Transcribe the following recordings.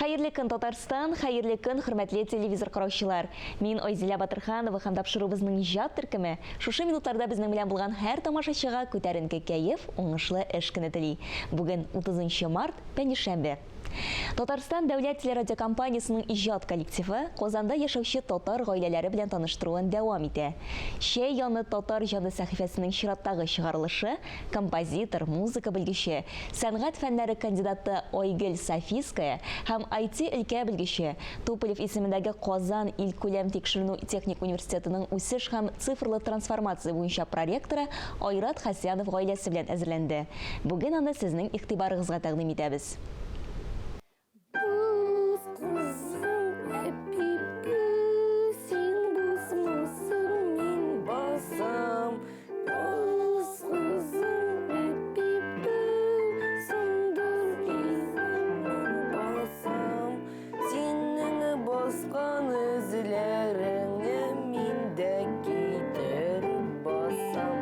Хәерле көн, Татарстан, хәерле көн, хөрмәтле телевизор караучылар. Мин Айзилә Батырханова һәм тапшыруыбызның иҗат төркеме шушы минутларда безнең белән булган һәр тамашачыга күтәренке кәеф, уңышлы эш көне тели. Бүген 30 март, пәнҗешәмбе. Татарстан дәүләт телерадиокомпаниясенең иҗат коллективы Казанда яшәүче татар гаиләләре белән таныштыруын дәвам итә. Чәй яны татар җаны сәхифәсенең чираттагы чыгарылышы композитор, музыка белгече, сәнгать фәннәре кандидаты Айгөл Софийская һәм IT-өлкә белгече, Туполев исемендәге Казан илкүләм тикшеренү техник университетының үсеш һәм цифрлы трансформация буенча проректоры Айрат Хәсәнов гаиләсе белән әзерләнде. Бүген аны сезнең игътибарыгызга тәкъдим итәбез. Боз кызың әпипи, син басмасаң, мин басам. Боз кызың әпипи, сындыр изең, мин басам. Синең баскан эзләреңә мин дә китереп басам.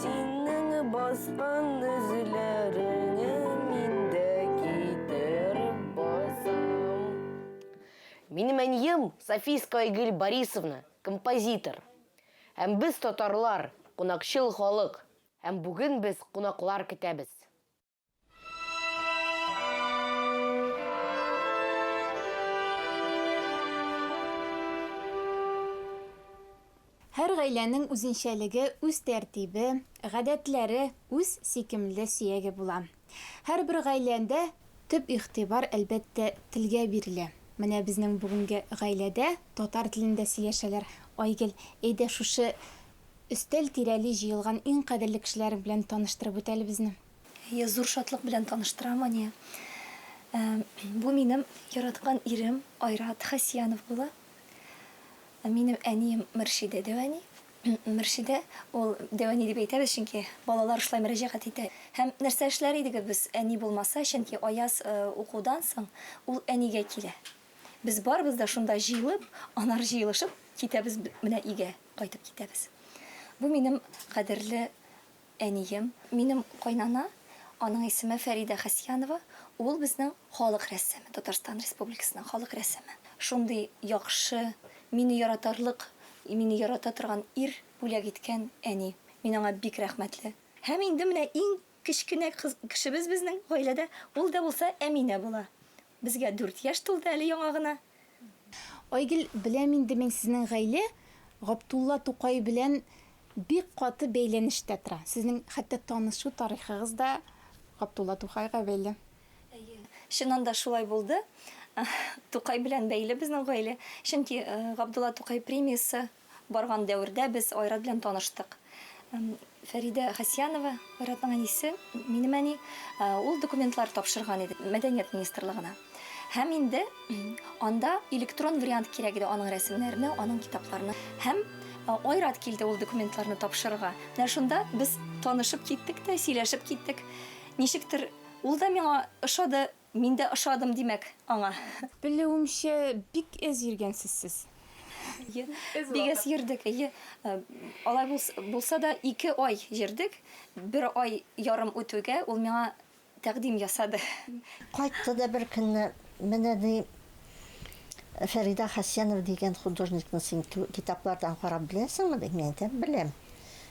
Синең баскан эзләреңә мин дә китереп басам. Минем әнием Софийская Айгөл Борисовна, композитор. Һәм без татарлар, кунакчыл халык. Һәм бүген без кунаклар көтәбез. Һәр гаиләнең үзенчәлеге, үз тәртибе, гадәтләре, үз сөйкемле сөяге була. Һәрбер гаиләдә төп игътибар, әлбәттә, телгә бирелә. Менә безнең бүгенге гаиләдә татар телендә сөйләшәләр. Айгөл, әйдә шушы өстәл тирәли җыелган иң кадерле кешеләрең белән таныштырып үт әле безне. Әйе, зур шатлык белән таныштырам, Ания. Бу минем яраткан ирем Айрат Хәсьянов була. Минем әнием Мөршидә дәү әни. Мөршидә, ул дәү әни дип әйтәбез, чөнки балалар шулай мөрәҗәгать итә. Һәм нәрсә эшләр идегез без әни булмаса, чөнки Аяз укудан соң ул әнигә килә. Без барыбыз да шунда җыелып, аннары җыелышып китәбез менә өйгә кайтып китәбез. Бу минем кадерле Әнием, минем кайнана, аның исеме Фәридә Хәсьянова, ул безнең халык рәссамы, Татарстан Республикасының халык рәссамы. Шундый яхшы, мине яратарлык, мине ярата торган ир бүләк иткән әни. Мин аңа бик рәхмәтле. Һәм инде менә иң кечкенә кыз кешебез безнең гаиләдә, ул да булса Әминә була. Безгә дүрт яшь тулды әле яңа гына. Айгөл, беләм инде мин сезнең гаилә Габдулла Тукай белән бик каты бәйләнештә тора. Сезнең хәтта танышу тарихыгыз да Габдулла Тукайга бәйле. Әйе, чыннан да шулай булды. Тукай белән бәйле безнең гаилә. Чөнки Габдулла Тукай премиясе барган дәвердә без Айрат белән таныштык. Фәридә Хәсьянова, Айратның әнисе, минем әни, ул документлар тапшырган иде Мәдәният министрлыгына. Һәм инде анда электрон вариант кирәк иде аның рәсемнәренә, аның китапларына. Һәм Айрат килде ул документларны тапшырырга. Менә шунда без танышып киттек тә, сөйләшеп киттек. Ничектер ул да миңа ошады, мин дә ошадым, димәк, аңа. Белүемчә, бик әз йөргәнсез сез. Әйе, бик әз йөрдек, әйе. Алай булса да, ике ай йөрдек. Бер ай ярым үтүгә ул миңа тәкъдим ясады. Кайтты да бер көнне, менә, ди, Фәридә Хәсәнова дигән художникны син китаплардан карап беләсеңме, ди. Мин әйтәм, беләм.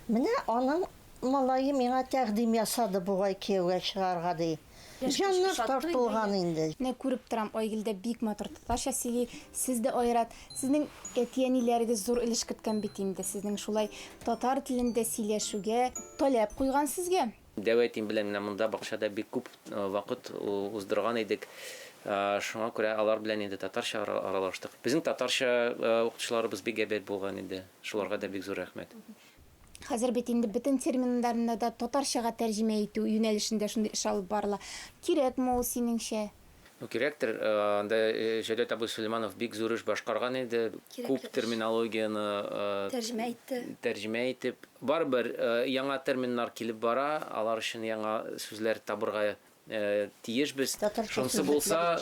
Менә аның малае миңа тәкъдим ясады бугай кияүгә чыгарга, ди. Җаннар тартылган инде. Менә күреп торам, Айгөл дә бик матур татарча сөйли, сез дә, Айрат. Сезнең әти-әниләрегез зур өлеш керткән бит инде, сезнең шулай татар телендә сөйләшүгә таләп куйган сезгә. Дәү әтием белән менә монда бакчада бик күп вакыт уздырган идек. Шуңа күрә алар белән инде татарча аралаштык. Безнең татарча укытучыларыбыз бик әйбәт булган иде. Шуларга да бик зур рәхмәт. Хәзер бит инде бөтен терминнарны да татарчага тәрҗемә итү юнәлешендә шундый эш алып барыла. Кирәкме ул синеңчә? Ну, кирәктер. Анда Җәүдәт абый Сөләйманов бик зур эш башкарган иде. Күп терминологияне тәрҗемә итте. Тәрҗемә итеп. Барыбер яңа терминнар килеп бара, алар өчен яңа сүзләр табырга тиешбез. Шунсы булса,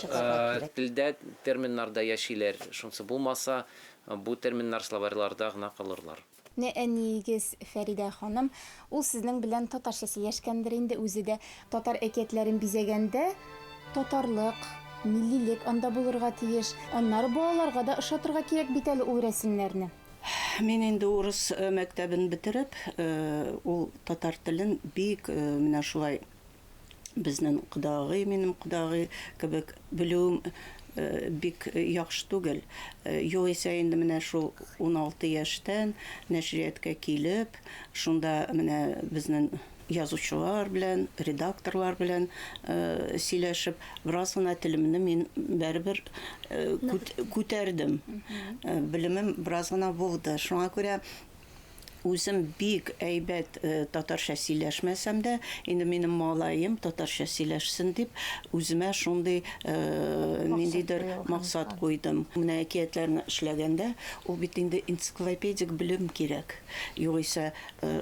телдә терминнар да яшиләр. Шунсы булмаса, бу терминнар словарьларда гына калырлар. Менә әниегез Фәридә ханым, ул сезнең белән татарча сөйләшкәндер инде, үзе дә татар әкиятләрен бизәгәндә татарлык Миллилек анда булырга тиеш. Аннары балаларга да ошатырга кирәк бит әле ул рәсемнәрне. Мин инде урыс мәктәбен бетереп, ул татар телен бик менә шулай безнең кодагый, минем кодагый кебек белүем бик яхшы түгел. Югыйсә инде менә шул 16 яшьтән нәшриятка килеп, шунда менә безнең язучылар белән, редакторлар белән сөйләшеп, бераз гына телемне мин бәребер күтәрдем. Белемем бераз гына булды. Шуңа күрә үзем бик әйбәт татарча сөйләшмәсәм дә, инде минем малаем татарча сөйләшсен дип, үземә шундый ниндидер максат куйдым. Менә әкиятләрне эшләгәндә, ул бит инде энциклопедик белем кирәк. Югыйсә,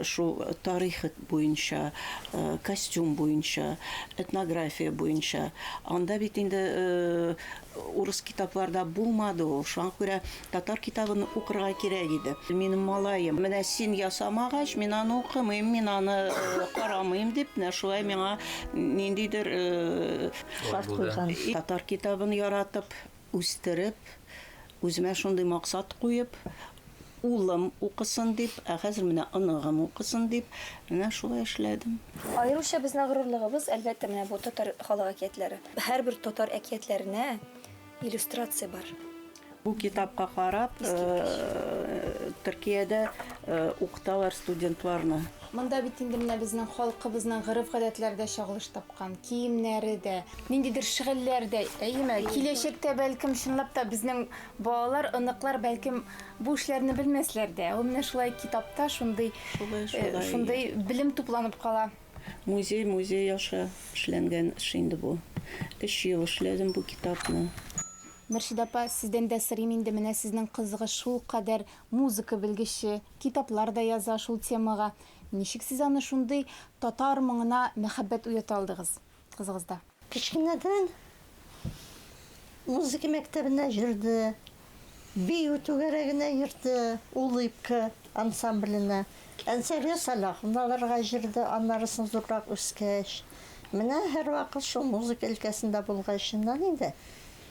шул тарих буенча, костюм буенча, этнография буенча. Анда бит инде урыс китапларда булмады ул. Шуңа күрә татар китабын укырга кирәк иде. Минем малаем, менә син ясамагач, мин аны укымыйм, мин аны карамыйм дип, менә шулай миңа ниндидер шарт куйган. Татар китабын яратып, үстереп, үземә шундый максат куеп, улым укысын дип, ә хәзер менә оныгым укысын дип, менә шулай эшләдем. Аеруча безнең горурлыгыбыз, әлбәттә, менә бу татар халык әкиятләре. Һәрбер татар әкиятләренә иллюстрация бар. Бу китапка карап, Төркиядә укыталар студентларны. Монда бит инде менә безнең халкыбызның гореф-гадәтләре дә чагылыш тапкан, киемнәре дә, ниндидер шөгыльләр дә, әйеме? Киләчәктә, бәлкем, чынлап та безнең балалар, оныклар, бәлкем, бу эшләрне белмәсләр дә. Ул менә шулай китапта шундый, шундый белем тупланып кала. Музей, музей аша эшләнгән эш инде бу. Өч ел эшләдем бу китапны. Мөршидә апа, сездән дә сорыйм инде, менә сезнең кызыгыз шулкадәр музыка белгече, китаплар да яза шул темага. Ничек сез аны шундый татар моңына мәхәббәт уята алдыгыз кызыгызда? Кечкенәдән музыка мәктәбенә йөрде, бию түгәрәгенә йөрде, Улыбка ансамбленә. Әнсәрия Сәлаховналарга йөрде, аннарысын зуррак үскәч. Менә һәрвакыт шул музыка өлкәсендә булгачыннан инде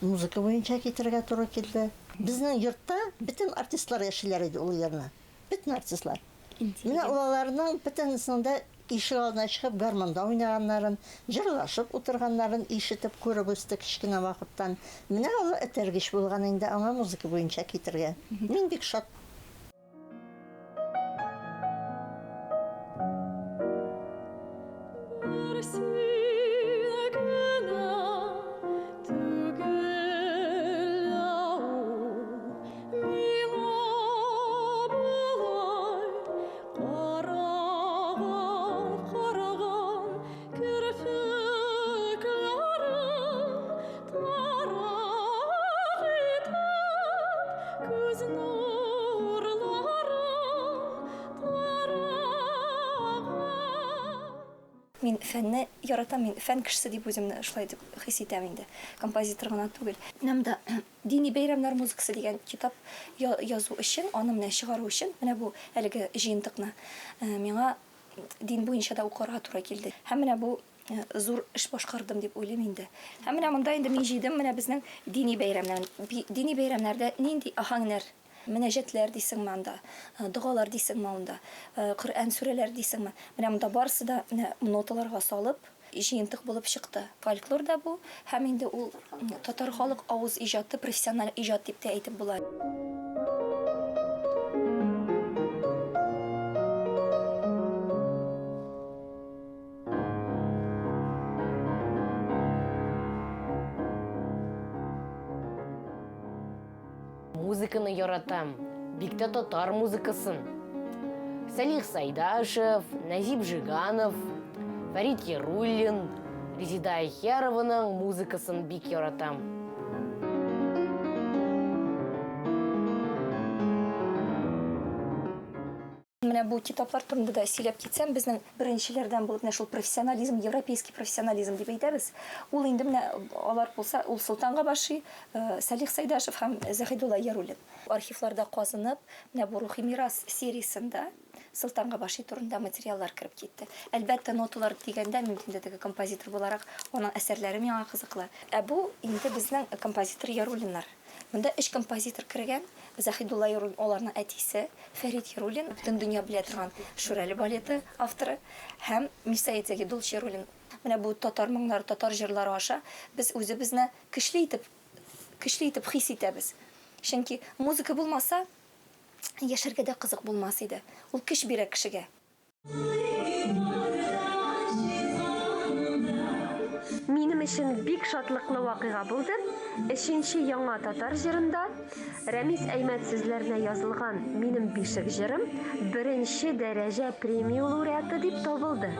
музыка буенча китергә туры килде. Безнең йортта бөтен артистлар яшиләр иде ул елны. Бөтен артистлар. Менә аларның бөтенесенең дә ишек алдына чыгып гармунда уйнаганнарын, җырлашып утырганнарын ишетеп, күреп үстек кечкенә вакыттан. Менә ул этәргеч булган инде аңа музыка буенча китергә. Мин бик шат. Мин фәнне яратам, мин фән кешесе дип үземне шулай дип хис итәм инде. Композитор гына түгел. Менә монда Дини бәйрәмнәр музыкасы дигән китап язу өчен, аны менә чыгару өчен, менә бу әлеге җыентыкны миңа дин буенча да укырга туры килде. Һәм менә бу зур эш башкардым дип уйлыйм инде. Һәм менә монда инде мин җыйдым менә безнең дини бәйрәмнәр. Дини бәйрәмнәрдә нинди аһәңнәр, мөнәҗәтләр дисеңме анда, догалар дисеңме анда, Коръән сүрәләре дисеңме. Менә монда барысы да менә ноталарга салып, җыентык булып чыкты. Фольклор да бу, һәм инде ул татар халык авыз иҗаты, профессиональ иҗат дип тә әйтеп була. Музыканы яратам, бик тә татар музыкасын. Салих Сайдашев, Нәзип Жиганов, Фәрит Яруллин, Резеда Ахиярованың музыкасын бик яратам. Менә бу китаплар турында да сөйләп китсәм, безнең беренчеләрдән булып менә шул профессионализм, европейский профессионализм дип әйтәбез. Ул инде менә алар булса, ул Солтан Габаши, Салих Сәйдәшев һәм Заһидулла Яруллин. Архивларда казынып, менә бу Рухи мирас сериясендә Солтан Габаши турында материаллар кереп китте. Әлбәттә, ноталар дигәндә, мин бит инде теге композитор буларак, аның әсәрләре миңа кызыклы. Ә бу инде безнең композитор Яруллиннар. Монда өч композитор кергән, Заһидулла Яруллин, аларның әтисе, Фәрит Яруллин, бөтен дөнья белә торган Шүрәле балеты авторы, һәм Мирсәет Загидуллович Яруллин. Менә бу татар моңнары, татар җырлары аша без үзебезне көчле итеп, көчле итеп хис итәбез. Чөнки музыка булмаса, яшәргә дә кызык булмас иде. Ул көч бирә кешегә. Минем өчен бик шатлыклы вакыйга булды, өченче яңа татар җырында Рәмис Әймәт сүзләренә язылган Минем бишек җырым беренче дәрәҗә премия лауреаты дип табылды.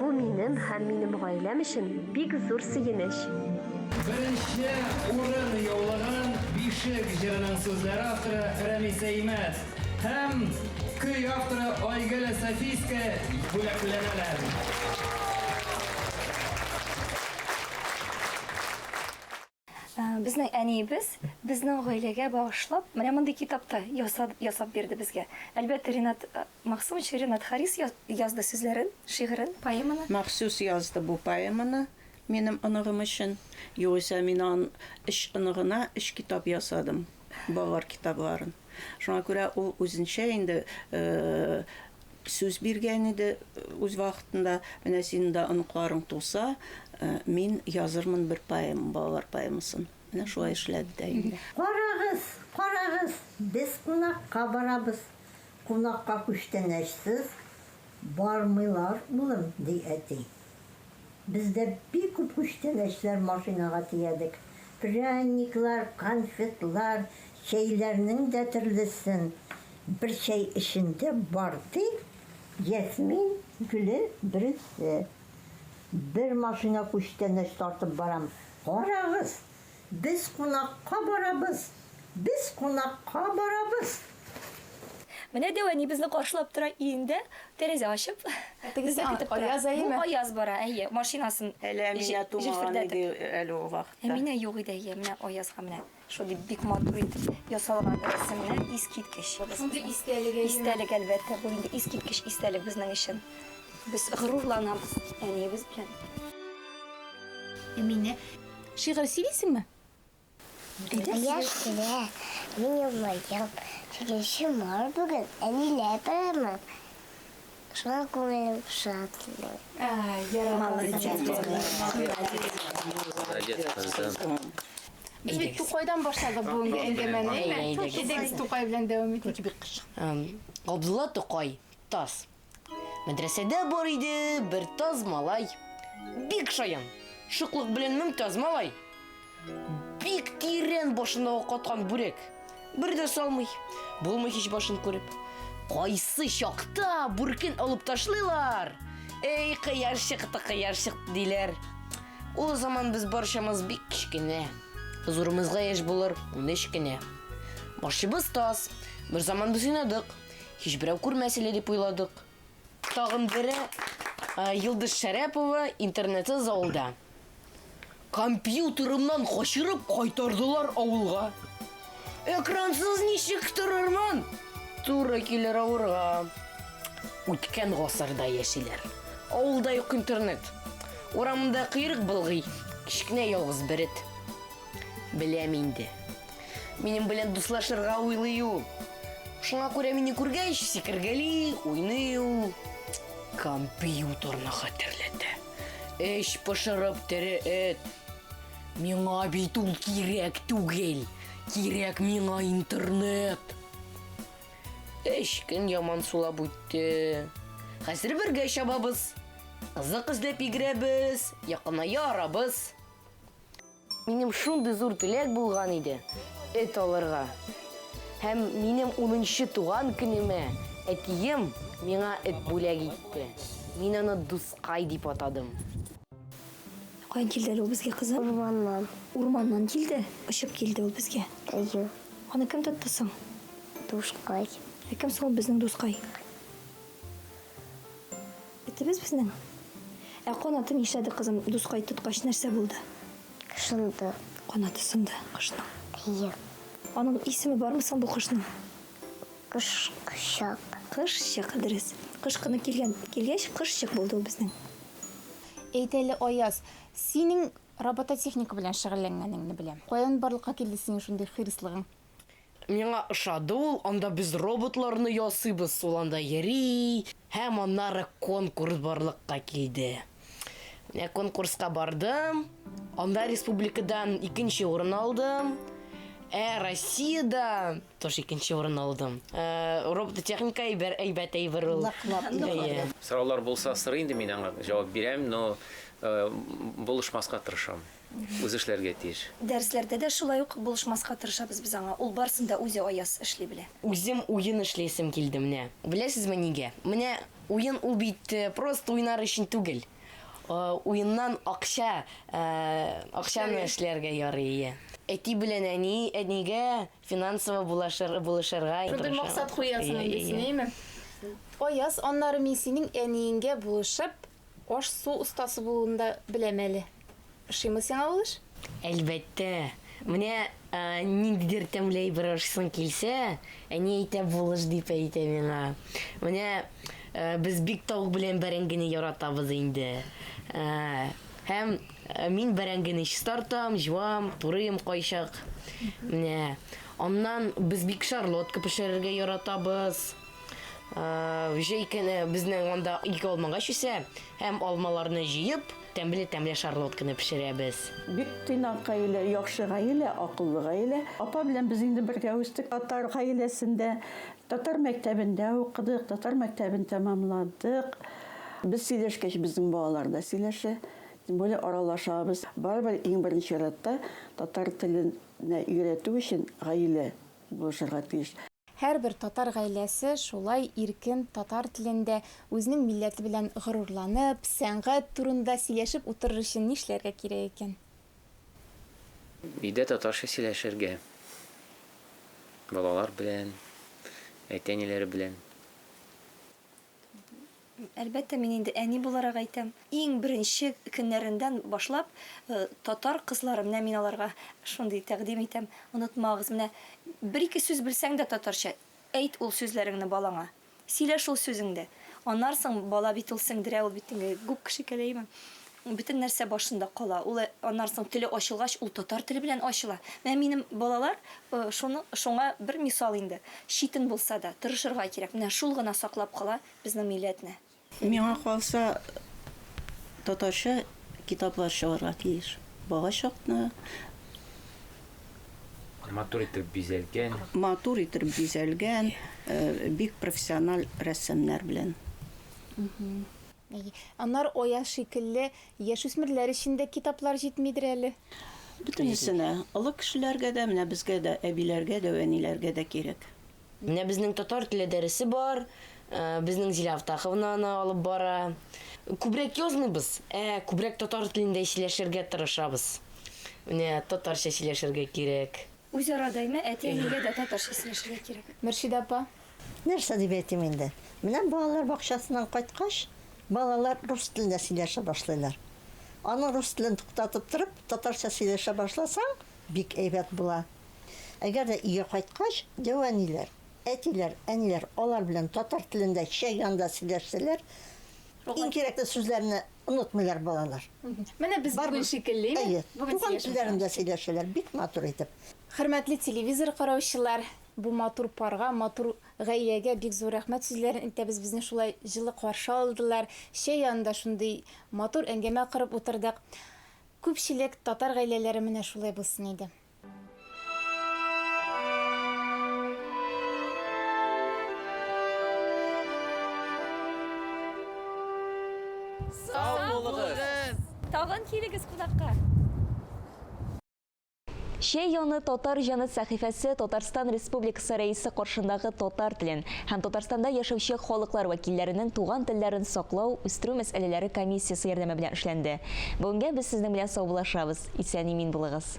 Бу минем һәм минем гаиләм өчен бик зур сөенеч. Беренче урын яулаган Бишек җырының сүзләре авторы Рәмис Әймәт. Һәм көй авторы Айгөл Софийская бүләкләнәләр. Безнең әниебез безнең гаиләгә багышлап менә мондый китап та ясап бирде безгә. Әлбәттә, Ринат Максумович, Ринат Харис язды сүзләрен, шигырен, поэманы. Махсус язды бу поэманы минем оныгым өчен. Югыйсә мин аның өч оныгына өч китап ясадым, балалар китапларын. Шуңа күрә ул үзенчә инде сүз биргән иде үз вакытында, менә синең дә оныкларың туса, мин язырмын бер поэма, балалар поэмасын. Менә шулай эшләде дә инде. Карагыз, карагыз, без кунакка барабыз. Кунакка күчтәнәчсез бармыйлар, улым, ди әти. Без дә бик күп күчтәнәчләр машинага төядек. Пряниклар, конфетлар, чәйләрнең дә төрлесен. Бер чәй эчендә бар ди, ясмин гөле бересе. Бер машина күчтәнәч тартып барам. Карагыз, Без кунакка барабыз! Без кунакка барабыз! Менә дәү әни безне каршылап тора өендә, тәрәзә ачып. Ә тегесе Безне көтеп тора. Аяз, әйеме? Бу Аяз бара, әйе, машинасын Әле Әминә тумаган җилфердәтеп. иде әле ул вакытта. Әминә юк иде, әйе, менә Аязга менә шундый бик матур итеп ясалган рәсемнәр, искиткеч. Шундый истәлек, әйеме? Истәлек, әлбәттә, бу инде искиткеч истәлек безнең өчен. Без горурланабыз әниебез белән. Әминә, шигырь сөйлисеңме? Кояш көлә, мин елмаям. Чигенче мар бүген, әниләр бәйрәме. Шуңа күңелем шат минем. Молодец, кызым. Без бит Тукайдан башладык бүгенге әңгәмәне, әйме? Әйдәгез Тукай белән дәвам итик. Габдулла Тукай, таз. Мәдрәсәдә бар иде бер таз малай. Бик шаян, шуклык белән мөмтаз малай. Бик тирән башындагы каткан бүрек. Бер дә салмый, булмый һич башын күреп. Кайсы чакта бүркен алып ташлыйлар. Эй, кояш чыкты, кояш чыкты диләр. Ул заман без барчамыз бик кечкенә. Зурымызга яшь булыр 13 кенә. Башыбыз таз. Бер заман без уйнадык. Һичберәү күрмәс әле дип уйладык. Тагын бере Йолдыз Шәрәпова интернетсыз авылда. Компьютерымнан качырып кайтардылар авылга. Экрансыз ничек торырмын? Туры килер авырга. Үткән гасырда яшиләр. Авылда юк интернет. Урамында кыйрык былгый, кечкенә ялгыз бер эт. Беләм инде. Минем белән дуслашырга уйлый ул. Шуңа күрә мине күргәч, сикергәли, уйный ул. Компьютерны хәтерләтә. Эч пошырып тере эт. Миңа бит ул кирәк түгел. Кирәк миңа интернет. Өч көн яман сулап үтте. Хәзер бергә чабабыз. Кызык эзләп йөгерәбез, якыная арабыз. Минем шундый зур теләк булган иде, эт алырга. Һәм минем унынчы туган көнемә әтием миңа эт бүләк итте. Мин аны Дускай дип атадым. Каян килде әле ул безгә, кызым? Урманнан. Урманнан килде? Очып килде ул безгә? Әйе. Аны кем тотты соң? Дускай. Ә кем соң ул безнең дускай? Этебез безнең. Ә канаты нишләде, кызым, дускай тоткач нәрсә булды? Сынды. Канаты сынды кошның. Әйе. Аның исеме бармы соң бу кошның? Кошчык. Кошчык, дөрес. Кыш көне килгән, килгәч, кошчык булды ул безнең. Әйт әле, Аяз, синең робототехника белән шөгыльләнгәнеңне беләм. Каян барлыкка килде синең шундый хирыслыгың? Миңа ошады ул, анда без роботларны ясыйбыз, ул анда йөри. Һәм аннары конкурс барлыкка килде. Менә конкурска бардым, анда республикадан икенче урын алдым. Ә Россиядә тоже икенче урын алдым. Э, робототехника әйбер, әйбәт әйбер ул. Ныклап, ныклап. Сораулар булса, сорый инде, мин аңа җавап бирәм, но э, булышмаска тырышам. Үзе эшләргә тиеш. Дәресләрдә дә шулай ук булышмаска тырышабыз без аңа. Ул барысын да үзе Аяз эшли белә. Үзем уен эшлисем килде менә. Беләсезме нигә? Менә уен ул бит просто уйнар өчен түгел. Уеннан акча, акчаны эшләргә ярый, ие. Әти белән әни, әнигә финансово булашыр, булышырга Шундый тырышам. максат куясың Ие, инде ие. син, әйеме? Аяз, аннары мин синең әниеңгә булышып, аш-су остасы булуын да беләм әле. Ошыймы сиңа ул эш? Әлбәттә. Менә ниндидер тәмле әйбер ашыйсың килсә, әни әйтә, булыш дип әйтә миңа. Менә без бик тавык белән бәрәңгене яратабыз инде. Һәм мин бәрәңгене чистартам, җуам, турыйм кайчак. Менә аннан без бик шарлотка пешерергә яратабыз. Җәй көне безнең анда ике алмагач үсә, һәм алмаларны җыеп, тәмле-тәмле шарлотканы пешерәбез. Бик тыйнак гаилә, яхшы гаилә, акыллы гаилә. Апа белән без инде бергә үстек татар гаиләсендә. Татар мәктәбендә укыдык, татар мәктәбен тәмамладык. Без сөйләшкәч, безнең балалар да сөйләшә, тем более аралашабыз. Барыбер иң беренче чиратта татар теленә өйрәтү өчен гаилә булышырга тиеш. Һәрбер татар гаиләсе шулай иркен татар телендә, үзенең милләте белән горурланып, сәнгать турында сөйләшеп утырыр өчен нишләргә кирәк икән? Өйдә татарча сөйләшергә. Балалар белән, әти-әниләре белән. Әлбәттә, мин инде әни буларак әйтәм. Иң беренче көннәрендән башлап, татар кызлары, менә мин аларга шундый тәкъдим итәм, онытмагыз, менә бер-ике сүз белсәң дә татарча, әйт ул сүзләреңне балаңа. Сөйлә шул сүзеңдә. Аннан соң бала бит ул сеңдерә, ул бит инде губка шикелле, әйеме? Бөтен нәрсә башында кала. Ул аннан соң теле ачылгач, ул татар теле белән ачыла. Менә минем балалар шуны шуңа бер мисал инде. Читен булса да, тырышырга кирәк. Менә шул гына саклап кала безнең милләтне. Миңа калса, татарча китаплар чыгарга тиеш. Балачакны. Матур итеп бизәлгән. Матур итеп бизәлгән, бик профессиональ рәссамнар белән. Әйе. Аннары Аяз шикелле яшүсмерләр өчен дә китаплар җитмидер әле. Бөтенесенә, олы кешеләргә дә, менә безгә дә, әбиләргә дә, әниләргә дә кирәк. Менә безнең татар теле дәресе бар, безнең Зилә Автаховна аны алып бара. Күбрәк язмыйбыз, ә күбрәк татар телендә сөйләшергә тырышабыз. Менә татарча сөйләшергә кирәк. Үзара да, әйме, әти-әнигә дә татарча сөйләшергә кирәк. Мөршидә апа. Нәрсә дип әйтим инде? Менә балалар бакчасыннан кайткач, балалар рус телендә сөйләшә башлыйлар. Аның рус телен туктатып торып, татарча сөйләшә башласаң, бик әйбәт була. Әгәр дә өйгә кайткач, дәү әниләр, әтиләр, әниләр алар белән татар телендә чәй янында сөйләшсәләр, иң кирәкле сүзләрне онытмыйлар балалар. Менә без бүген шикеллеме? Әйе, туган телләрендә сөйләшәләр, бик матур итеп. Хөрмәтле телевизор караучылар, бу матур парга, матур гаиләгә бик зур рәхмәт сүзләрен әйтәбез. Безне шулай җылы каршы алдылар. Чәй янында шундый матур әңгәмә корып утырдык. Күпчелек татар гаиләләре менә шулай булсын иде. Сау булыгыз! Тагын килегез кунакка! Чәй яны татар җаны сәхифәсе Татарстан Республикасы Рәисе каршындагы татар телен һәм Татарстанда яшәүче халыклар вәкилләренең туган телләрен саклау, үстерү мәсьәләләре комиссиясе ярдәме белән эшләнде. Бүгенгә без сезнең белән саубуллашабыз. Исән-имин булыгыз.